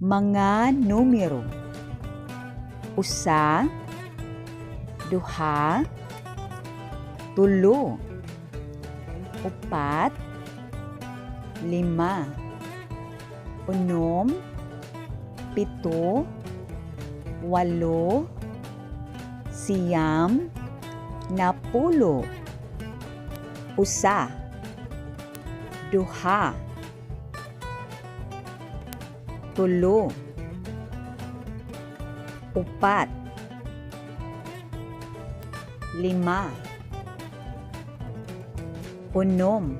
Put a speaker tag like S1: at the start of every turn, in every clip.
S1: Mga numero: 1, 2, 3, 4, 5, 6, 7, 8, 9, 10. 1, 2,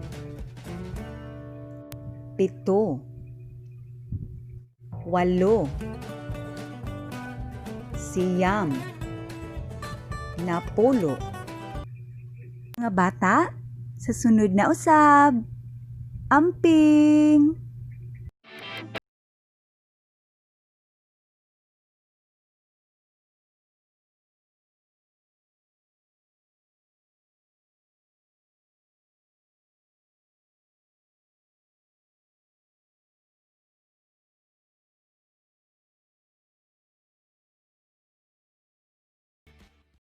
S1: 3, 4, 5, 6, 7, 8, 9, 10. Mga bata, sa sunod na usab. Amping!